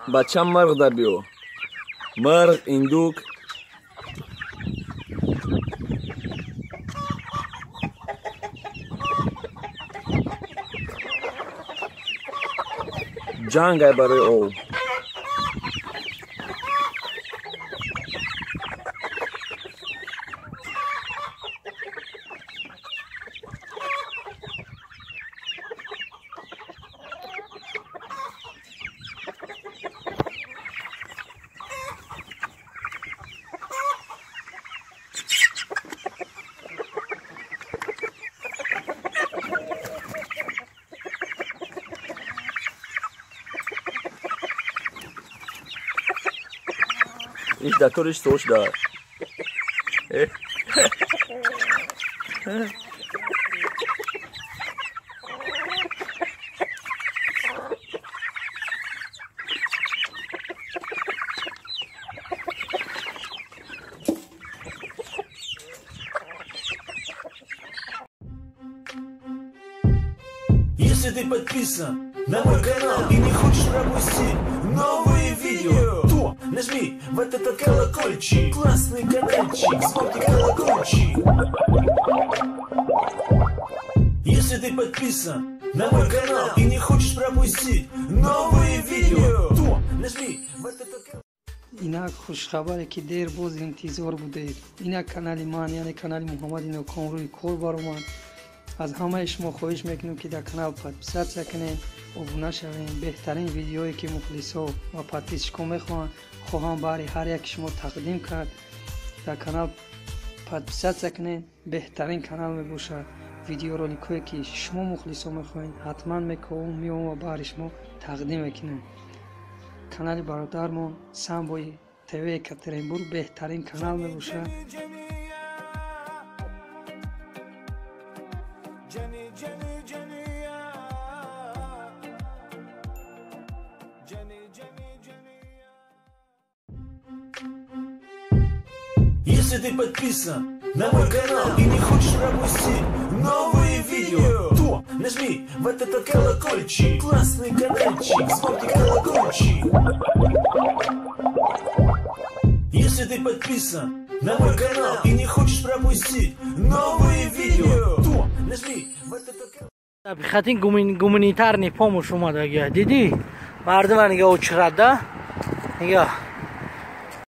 Бачам мурғ да биё. Мурғ, индук. Ҷангай барои ов. Иш да ториш тош да. Если ты подписан на мой канал и не хочешь пропустить новые видео, то нажми вот этот колокольчик, классный каналчик, звонкий колокольчик. Если ты подписан на мой канал и не хочешь пропустить новые видео, то нажми вот этот колокольчик. Инак хушхабаре ки дер боз интизор будед. Инак канали ман, яъне канали Муҳаммади Ноком рӯи кор баромад. Аз ҳамаи шумо хоҳиш мекунем, ки дар канал подписаться кунед, обуна шавем. Беҳтарин видеое ки мухлисо ва подписчико мехоҳанд, хоҳам баҳри ҳар яки шумо тақдим кард. Дар канал подписаться кунед, беҳтарин канал мебошад. Видеороликҳое ки шумо мухлисо мехоҳед, ҳатман мековам, меом ва баҳри шумо тақдим мекунем. Канали бародармон Самбои ТВ Екатеринбург беҳтарин канал мебошад. Если ты подписан на мой канал и не хочешь пропустить новые видео, то нажми вот этот колокольчик, классный каналчик, звонкий колокольчик. Если ты подписан на мой канал и не хочешь пропустить новые видео, то нажми вот этот колокольчик. Хотим гуманитарный помощь омадагия. Диди? Мардума нига очрада. Нига.